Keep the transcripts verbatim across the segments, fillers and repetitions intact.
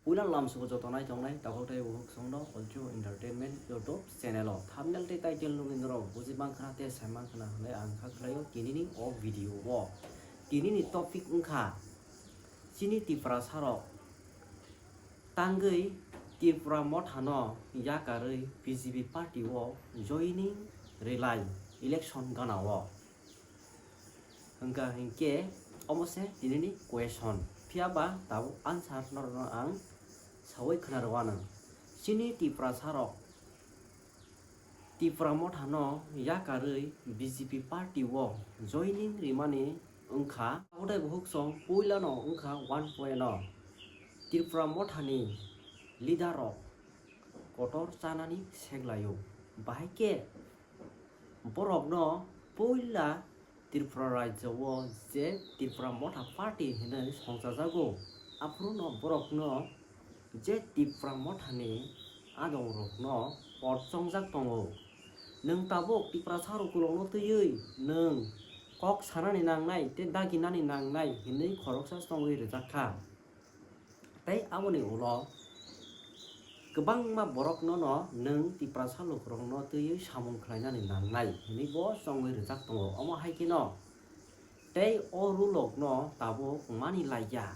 Puila lamsugo joto naitongnai takhuk tei bukhuk songno Ulchu Entertainment YouTube channel o. Thumbnail tei title nugwi norok buji mankha tei sai mankha hwnwi ang kha khlaio tinini o video o. Tinini topic wngkha chini Tiprasarok tangwi Tipra Mothano yakarwi B J P party o joining rwlai election gana o. Hwnkha hinkhe omo se tinini question. Phiya ba tabuk answer norokno ang saui khna rw anw. Chini Tiprasarok Tipra Mothano yakarwi B J P party o joining rimani wngkha. Abotei bukhuk song puilano wngkha one point o Tipra Mothani leader rok kotor chanani seglaio. Bahai khe borokno puila Tripura rajyo o je Tipra Motha party hinwi songchajago, aphuru no borokno je Tipra Mothani adongrokno por chongjak tongo. Nwng tabuk Tiprasa rok ukulokno twiwi nwng kok sanani nangnai tei daginani nangnai hinwi khoroksa chongwi rwjak kha. Tei aboni ulo kwbangma borokno no nwng Tiprasa lukurokno twiwi samung khlainani nangnai hinwi bo chongwi rwjak tongo. Omo hai kheno tei o rulokno tabuk mani laiya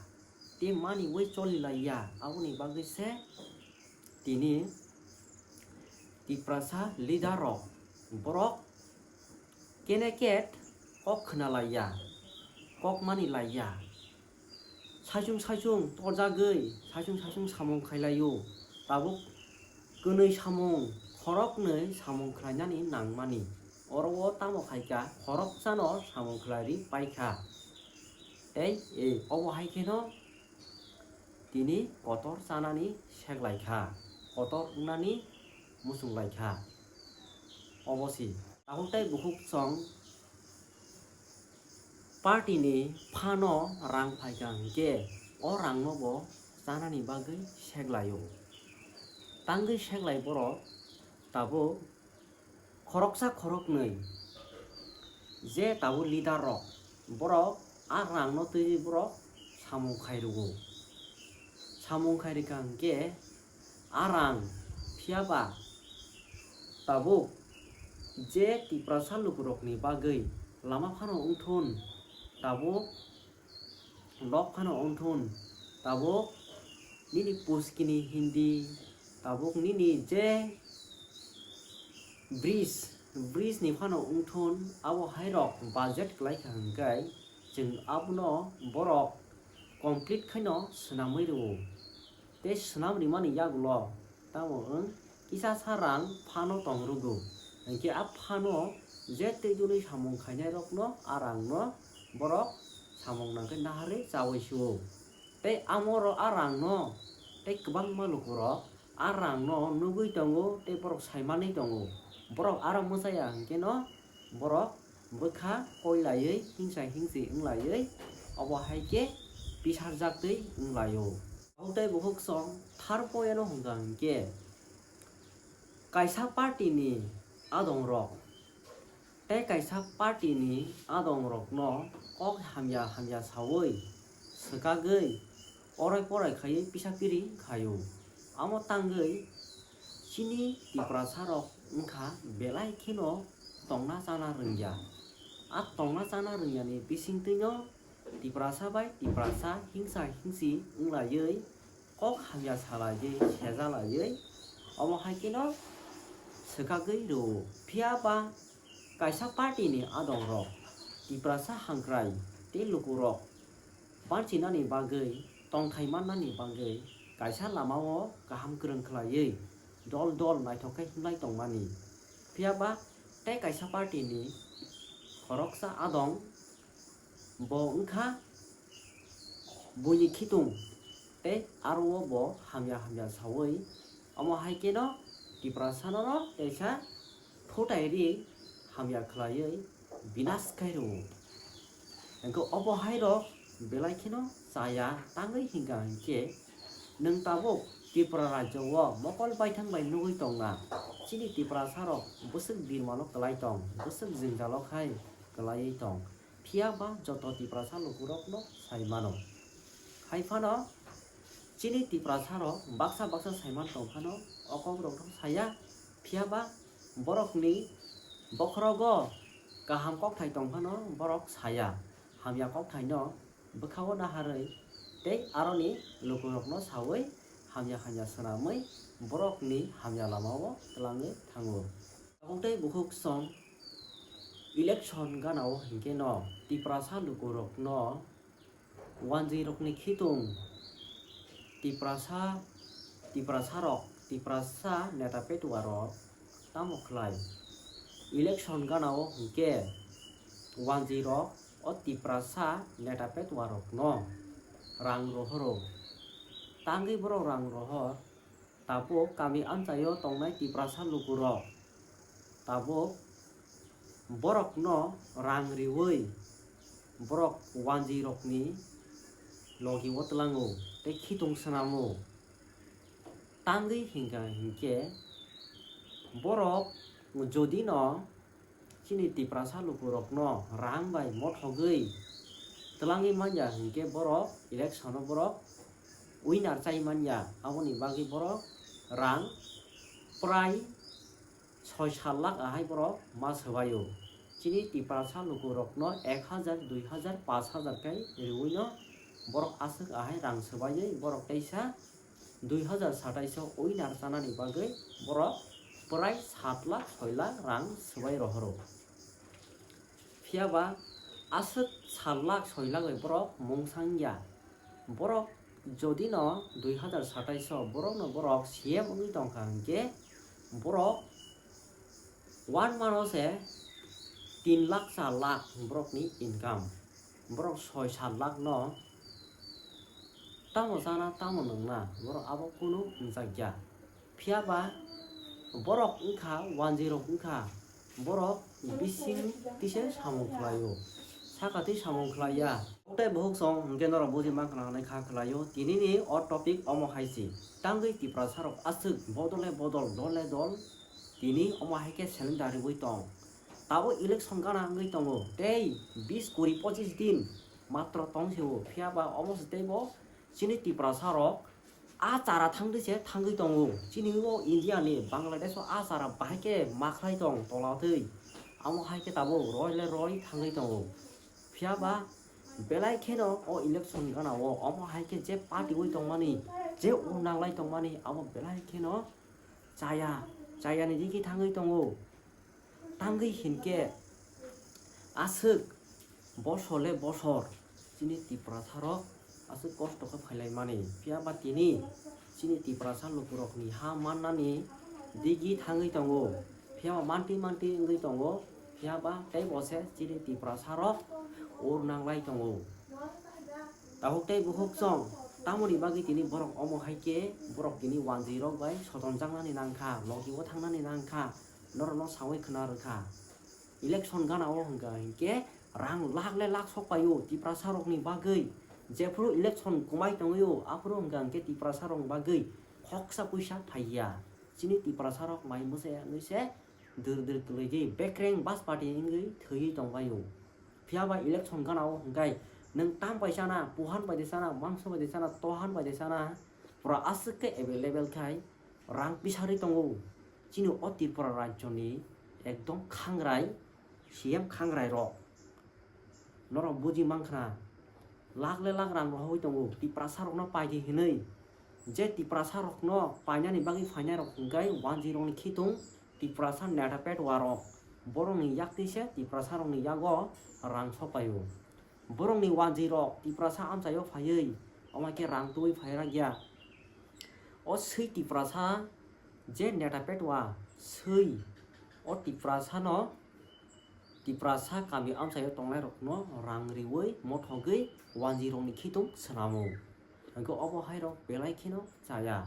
tei maniwi choli laiya. Aboni bagwi se tini Tiprasa leader rok borok kene ket kok khna laiya, kok mani laiya. Saichung saichung torjagwi saichung saichung samung khailaio. Tabuk kwnwi samung, khoroknwi samung khlainani nangmani. Oro o tamo khaikha, khoroksano samung khlairwi paikha. Tei, e, obo hai kheno tini kotor chanani seklaikha, kotor wngnani muchunglaikha. Obo si. Tabuk tei bukhuk song party ni phano rang phaikha hinkhe o rangno bo chanani bagwi seklaio. Tangwi seklai borok tabuk khoroksa khoroknwi je tabuk leader rok borok a rangno twiwi borok samung khai rwo. Samung khai rwkha hinkhe a rang phiya ba tabuk je Tiprasa lukurokni bagwi lama phano wngthun, tabuk nok phano wngthun, tabuk nini puskini hindi, tabuk nini je bridge, bridge ni phano wngthun, abo hai rok budget kwlai kha hinkhe chwng abono borok complete khaino swnamwi rwo. Tei swnam rimani yagulo tamo wng kisa sa rang phano tong rwgo. Hinkhe a phano je twi jwnwi samung khainai rokno a rangno borok samung nangkhe naharwi chaui suo. Tei amo ro a rangno tei kwbangma lukurok a rangno nugwi tongo tei borok saimanwi tongo. Borok aro mwchaya hinkhe no borok bwkha koilaiwi hingsa hingsi wnglaiwi obo hai khe pisarjaktwi wnglaio. Abo tei bukhuk song thar poyano hwnkha hinkhe kaisa party ni adongrok tei kaisa party ni adongrokno kok hamya hamya saui swkagwi orai porai khaiwi pisa piri khaio. Amo tangwi chini Tiprasa rok wngkha belai kheno tongna chana rwngya. A tongna chana rwngyani bisingtwino Tiprasa bai Tiprasa hingsa hingsi wnglaiwi kok hamya salaiwi sejalaiwi omo hai kheno swkagwi rwo. Phiya ba kaisa party ni adongrok Tiprasa hangkrai tei lukurok banchinani bagwi, tongthai mannani bagwi kaisa lamao kaham kwrwng khlaiwi dol dol naithok khe himlai tongmani. Phiya ba tei kaisa party ni khoroksa adong, bo wngkha buini khitung tei aro o bo hamya hamya saui omo hai kheno Tiprasano no teisa phutai ri hamya khlaiwi binas khai rwo. Hwnkhe obo hai rok belai kheno chaya tangwi hingka hinkhe nwng tabuk Tripura rajyo o mokol baithang bai nugwi tongna chini Tiprasa rok bwswk birmano kwlai tong, bwswk jwngjalo khai kwlaiwi tong. Phiya ba joto Tiprasa lukurokno sai mano. Hai phano Chini Tiprasa rok baksa baksa saiman tong phano o kok rok no saya, phiya ba borok ni bokhorogo kaham kokthai tong phano borok saya, hamya kokthai no bwkhao naharwi tei aroni lukurokno saui hamya hamya swnamwi borokni hamya lamao twlangwi thango. Tabuk tei bukhuk song election ganao hinkhe no Tiprasa lukurokno wanjwirokni khitung Tiprasa, Tiprasarok, Tiprasa neta petuarok tamo khlai? Election ganao hinkhe wanjwirok o Tiprasa neta petuarokno rang rohoro. Tangwi borok rang rohor, tabuk kami amchaio tongnai Tiprasa lukurok tabuk borokno rang riui borok wanjwirokni logi o twlango tei khitung swnamo. Tangwi hinkha hinkhe borok jodi no chini Tiprasa lukurokno rang bai mothogwi twlangwi manya hinkhe borok election o borok winner chai manya, aboni bagwi borok rang prai soi sat lakh ahai borok ma swbaio. Chini Tiprasa lukurokno ek hajar, dui hajar, panch hajar khe riui no borok aswk ahai rang swbaiwi borok teisa dui hajar satais o winner chanani bagwi borok prai sat lakh soi lakh rang swbai rohoro. Phiya ba aswk sat lakh soi lakh bai borok mungsang ya. Borok jodi no dui hajar satais o borok no borok C M wngwi tongkha hinkhe borok one month o se tin lakh char lakh borokni income. Borok soi sat lakh no tamo chana tamo nwngna borok abo kunu wngjakya. Phiya ba borok wngkha wanjwirok wngkha, borok bising tise samung khlaio, saka twi samung khlaiya. Tei buhuk song hwnkhe norok buji mankha hwnwi kha khlaio. Tinini o topic omo hai se, tangwi Tiprasarok aswk bodole bodol, dole dol tini omo hai khe seleng dariui tong. Tabuk election gana wngwi tongo tei bis kuri pochis din matro tong se o, phiya ba omo se teibo chini Tiprasarok a chara thangtwi se thangwi tongo. Chini o India ni Bangladesh o a chara bahai khe ma khlai tong tola twi. Amo hai khe tabuk roi le roi thangwi tongo. Phiya ba belai kheno o election gana o omo hai khe je party oi tongmani, je ur nanglai tongmani abo belai kheno chaya, chaya ni digi thangwi tongo. Tangwi hinkhe aswk bosor le bosor chini Tiprasarok aswk kosto khe phailaimani. Phiya ba tini chini Tiprasa lukurokni ha mannani digi thangwi tongo. Phiya ba manti manti wngwi tongo. Phiya ba tei bo se chini Tiprasarok ur nanglai tongo. Tabuk tei buhuk chwng tamoni bagwi tini borok omo hai khe borok tini wanjwi rok bai sotonjaknani nangkha, logi o thangnani nangkha, norokno saui khna rwkha. Election gana o hwnkha hinkhe rang lakh le lakh sok paio Tiprasa rokni bagwi. Jephuru election kwmai tongwio aphuru hwnkha hinkhe Tiprasa rokni bagwi khoksa puisa phaiya. Chini Tiprasa rok mai mwsai wngwi se dur dur kwlwigwi bekreng bas party wngwi thwiwi tongbaio. Phiya ba election gana o hwnkhe nwng tam bai chana, puhan bai de chana, mangso bai de chana, tohan bai de chana, pura aswk khe available khai rang pisari tongo. Chini o Tripura rajyoni ekdom khangrai, C M khangrai rok. Norok buji mankha, lakh le lakh rang rohoi tongo, Tiprasa rokno paidi hinwi. Je Tiprasa rokno painani bagwi phainai rok hwnkhe wanjwi rokni khitung Tiprasa neta petwa rok. Borokni yak twi se Tiprasa rokni yago rang sok paio. Borokni wanjwi rok Tiprasa amchaio phaiwi, omo khe rang twiwi phai rwkya. O swi Tiprasa je neta petwa swi o Tiprasano Tiprasa kami amchaio tongnairokno rang riui mothogwi wanjwirokni khitung swnamo. Hwnkhe obo hairok belai kheno chaya.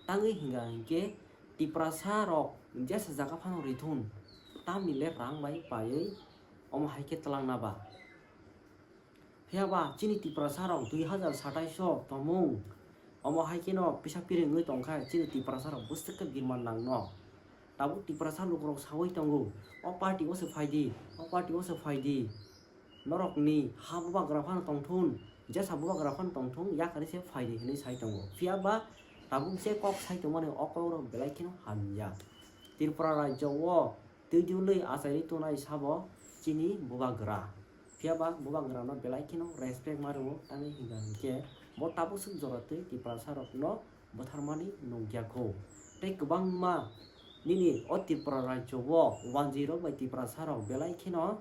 Tangwi hwnka hinkhe Tiprasarok jesa jaga phano rithun, tamni le rang bai paiwi omo hai khe twlangna ba. Phiya ba chini Tiprasa rok dui hazar satais o tongmung, omo hai kheno pisa piring wngwi tongkha chini Tiprasa rok bwswk khe birman nangno. Tabuk Tiprasa lukurok saui tongo, "O party o se phaidi, o party o se phaidi." Norokni ha bubagra phano tongthun, Jesa bubagra phano tongthung, yakarwi se phaidi hinwi sai tongo. Phiya ba tabuk je kok sai tongmani o kokrok belai kheno hamya. Tripura rajyo o twi dulwi achaiwi tongnai sabo chini bubagra. Phiya ba bubagrano belai kheno respect ma rwo, tamni hwnka hwnkhe bo tabuk swk jora twi Tiprasa rokno bwtharmani nukya kho. Tei kwbangma nini o Tripura rajyo o wanjwi rok bai Tiprasa rok belai kheno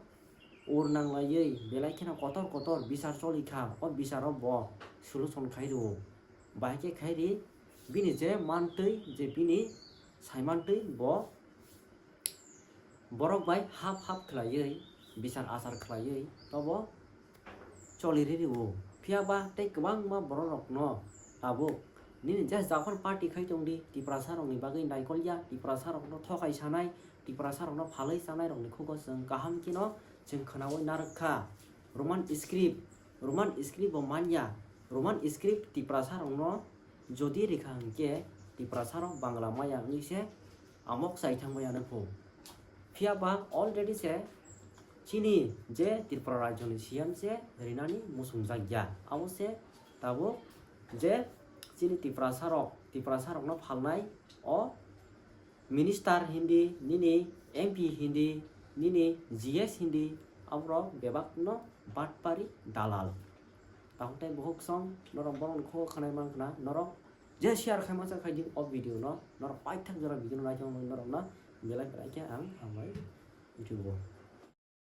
ur nanglaiwi belai kheno kotor kotor bisar cholikha, o bisaro bo solution khai rwo. Bahai khe khai ri, bini je mantwi, je bini saimantwi bo borok bai hap hap khlaiwi, bisar achar khlaiwi tobo choli ri rwo. Phiya ba tei kwbangma borok rokno tabuk nini je japhar party khai tong di, Tiprasa rokni bagwi naikol ya, Tiprasa rokno thokai sanai, Tiprasa rokno phalwi sanai rokni khugo chwng kaham kheno chwng khwnawi narwk kha. Roman script, Roman script bo manya, Roman script Tiprasa rokno jodi rikha hwnkhe Tiprasa rok Bangla maya wngwi se amok chai thangmaya no pho. Phiya ba already se chini je Tripura rajyoni C M se rinani muchungjak ya. Abo se tabuk je chini Tiprasa rok, Tiprasa rokno phalnai o minister hindi, nini M P hindi, nini G S hindi, aborok bebakno batpari dalal. Tamo tei bohok song norok borokni khugo khwnai mankha na, norok je share khai masa khai di o video no, norok paithak jora video no naithok norok no belai belai khe ang hambai YouTube o.